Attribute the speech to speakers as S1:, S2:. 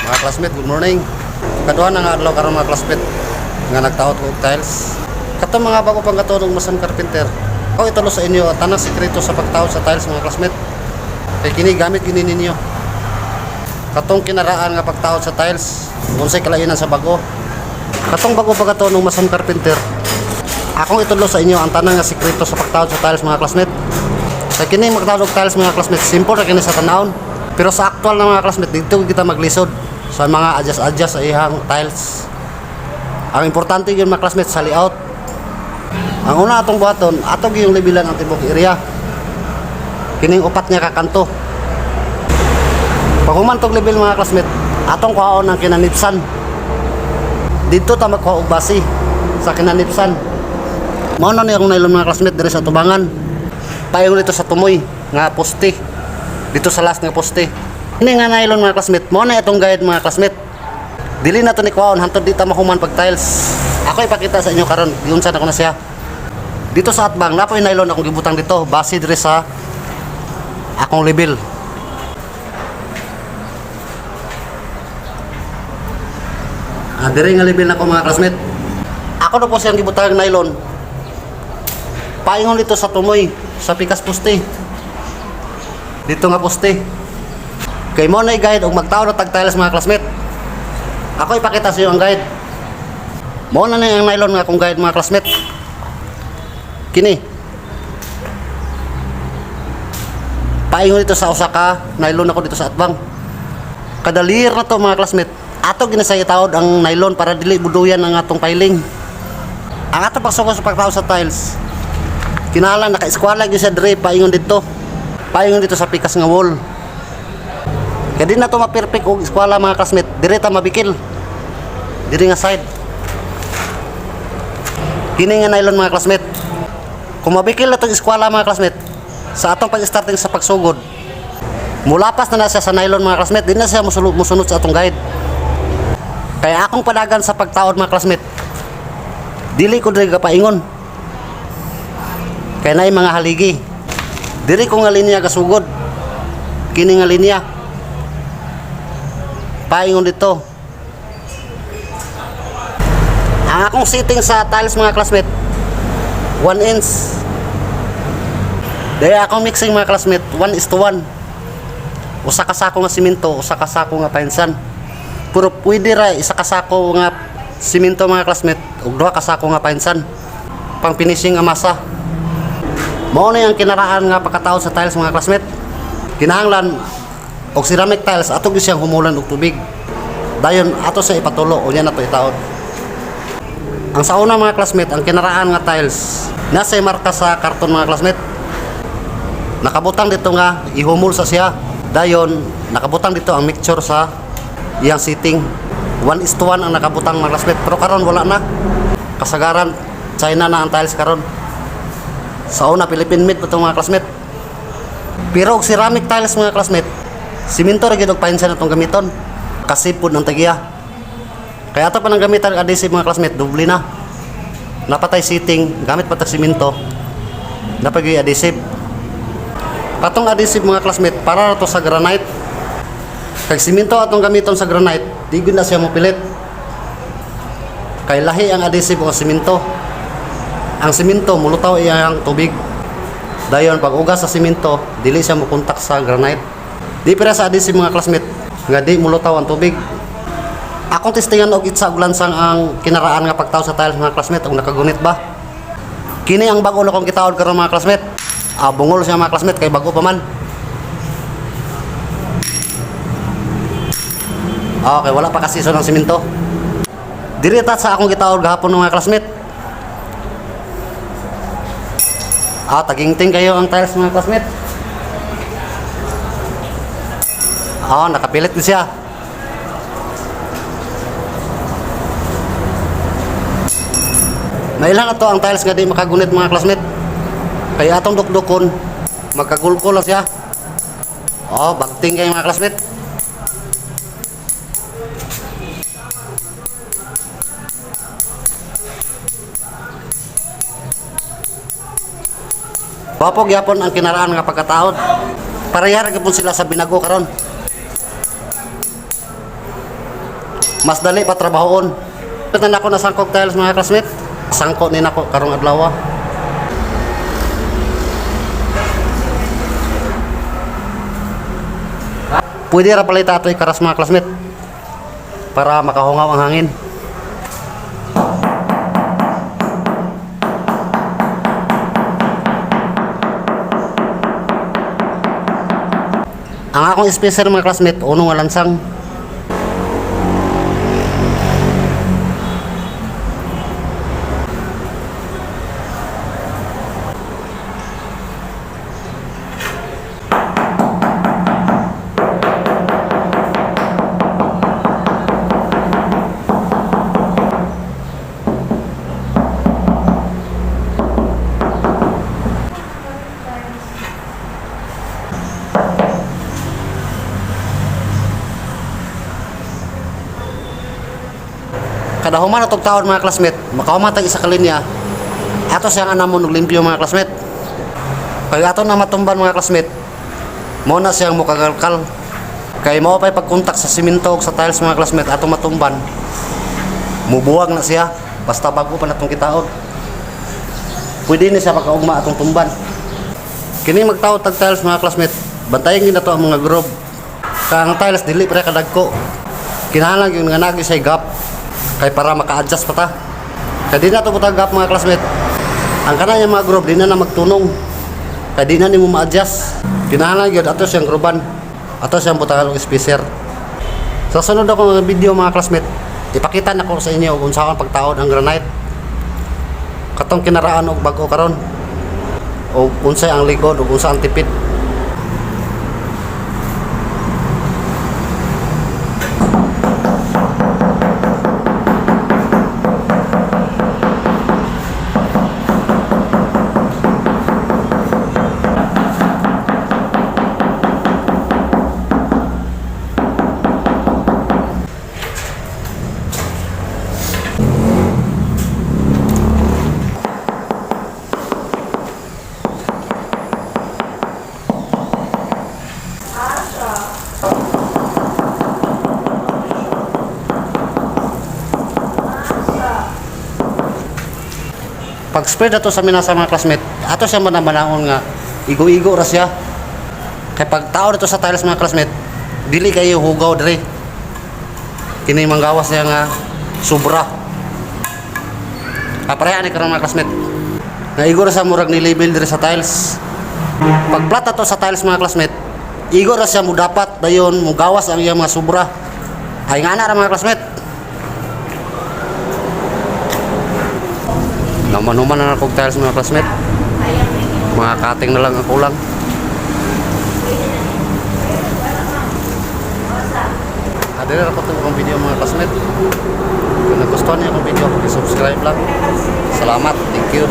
S1: Mga classmate, good morning. Kaduha na nga adlaw karon, mga classmate, nga nagtaod ko og tiles. Katong mga bago pang katuod og mason carpenter. Ako itulo sa inyo ang tanang sekreto sa pagtaod sa tiles, mga classmate. Kay kini gamit gini ninyo. Katong kinaraan nga pagtaod sa tiles, unsay kalainan sa bago. Katong bago pa katuod og mason carpenter. Akong itulo sa inyo ang tanang nga sekreto sa pagtaod sa tiles, mga classmate. Sa kini magtaod og tiles, mga classmate, simple ra kini sa tanawon. Pero sa aktual na, mga classmate, dito kita maglisod sa mga adjust-adjust sa ihang tiles. Ang importante yun, mga classmate, sa layout. Ang una atong buhaton, ato gyud lebelan ang tibok area. Kining upat niya ka kanto. Pag human tog level, mga classmate, atong kuhaon ang kinanipsan. Dito ta magkuha og base sa kinanipsan. Mao na ni akong nylon, mga classmate, diri sa tubangan. Paingon dito sa tumoy nga poste. Dito sa last nga poste. Ini nga nylon, mga classmate, mao na itong guide, mga classmate. Dili na to ni kuhaon hantod di ta mahuman pag tiles. Ako ipakita sa inyo karon giunsa na ko na siya. Dito sa atbang, napoy nylon akong gibutang dito, base diri sa akong level. Ah, diri nga level na ko, mga classmate. Ako na po siyang gibutang nylon. Paingon dito sa tumoy, sa pikas poste. Dito nga poste. Kay mo na guide og magtaod og tag tiles, mga classmate. Ako ipakita sa iyo ang guide. Mo na ni ang nylon nga akong guide, mga classmate. Kini. Paingon dito sa usa ka nylon ako dito sa atbang. Kadalir na to, mga classmate. Ato ginasay taod ang nylon para dili buduyan ang atong piling. Ang ato pagsugod sa pagtaod sa tiles, kinahanglan naka-eskwala gyud siya dire paingon dito. Paingon dito sa pikas nga wall. Kaya di na to ma-perfect og eskwala, mga classmate. Dire ta mabikil. Dire nga side. Kini nga nylon, mga classmate. Kung mabikil na tong eskwala, mga classmate, sa atong pag-starting sa pagsugod, mulapas na na siya sa nylon, mga classmate, di na siya musunod sa atong guide. Kaya akong padagan sa pagtaod, mga classmate, dili ko diri paingon. Kaya naay mga haligi. Diri ko nga linya kasugod. Kini nga linya. Paingon dito. Ang akong setting sa tiles, mga classmate, 1 inch. Dahil akong mixing, mga classmate, 1 is to 1. Usa ka sako nga simento, usa ka sako nga fine sand. Pero pwede ra isa ka sako nga simento, mga classmate, ug duha ka sako nga fine sand. Pang finishing nga masa. Mao na yung kinaraan nga pagkataod sa tiles, mga classmate. Kinahanglan og ceramic tiles ato gyud siyang humulan og tubig. Dayon ato siya ipatulo unya na to itaod. Ang sa una, mga classmate, ang kinaraan nga tiles, nasa marka sa karton, mga classmate. Nakabutang dito nga ihumol sa siya. Dayon nakabutang dito ang mixture sa iyang setting. 1 is to 1 ang nakabutang, mga classmate. Pero karon wala na. Kasagaran China na ang tiles karon. Sa una, Philippine made pa itong, mga classmate. Pero og ceramic tiles, mga classmate, simento ra gyud og fine sand atong gamiton. Kasi pud ng tagiya. Kaya ato pa nang gamitan ang adhesive, mga classmate, doble na. Napatay setting, gamit pa tag simento. Napay adhesive. Katong adhesive, mga classmate, para ra to sa granite. Kag simento atong gamiton sa granite, di gyud na siya mopilit. Kay lahi ang adhesive o simento. Ang simento mulutaw iyang tubig. Dayon pag ugas sa simento, dili siya mokontak sa granite. Di pira sa adhesive, mga classmate, nga di mulutaw ang tubig. Akong testingan og itsa og lansang ang kinaraan nga pagtaod sa tiles, mga classmate, og nakagunit ba. Kini ang bago na kong gitaod karon, mga classmate. Ah, bungol siya, mga classmate, kay bago pa man. Okay, wala pa kasi ng simento. Diri ta sa akong gitaod gahapon, mga classmate. Ah, tagingting kayo ang tiles, mga classmate. Ah, nakapilit din siya. Mailan na to ang tiles nga di makagunit, mga classmate. Kaya atong dukdukon, magkagulko lang siya. Oh, bagting kayo, mga classmate. Wapo gyapon ang kinaraan nga pagkataod. Pareha ra gyapon sila sa binago karon. Mas dali pa trabahoon. Na nako na sangkog tiles, mga classmate. Sangko ni nako karong adlaw. Pwede ra pala itato ikaras, mga classmate, para makahungaw ang hangin. Ang akong spacer, mga classmate, uno nga lansang. Kada human atong taon, mga classmate, makahuman tag isa ka linya, ato siyang anamon og limpyo, mga classmate. Kay ato na matumban, mga classmate, mo na siyang mukagalkal. Kay mao pa'y pagkontak sa simento ug sa tiles, mga classmate, ato matumban. Mubuwag na siya, basta bago pa natong kitaod. Pwede ni siya pagkaugma atong tumban. Kini magtaod tag tiles, mga classmate, bantayan gid nato ang mga groove. Kay ang tiles dili pre kadagko. Kinahanglan gyud nga nagi siya gap kay para maka-adjust pa ta. Kay di na to butang gap, mga classmate. Ang kana yung mga groove di na na magtunong. Kay di na nimo ma-adjust. Kinahanglan gyud ato siyang grooban. Ato siyang butangan og spacer. Sa sunod ako mga video, mga classmate, ipakita na ko sa inyo kung saan pagtaod ang granite. Katong kinaraan og bag-o karon. O unsay ang likod o unsa ang tipid. Pag spread ato sa minasa, mga classmate, ato siya manamanaon nga igo-igo ra siya. Kay pag tao dito sa tiles, mga classmate, dili kayo hugaw diri. Kini manggawas niya nga sobra. Kapareha ni karon, mga classmate. Naigo ra sa murag ni label diri sa tiles. Pag flat ato sa tiles, mga classmate, igo ra siya mo dapat dayon mugawas ang iyang mga sobra. Ay nga na ra, mga classmate. Naman-human na akong tiles, mga classmate. Mga cutting na lang ang kulang. Adere ra ko itong akong video, mga classmate. Kung nagustuhan niyo akong video, subscribe lang. Salamat. Thank you.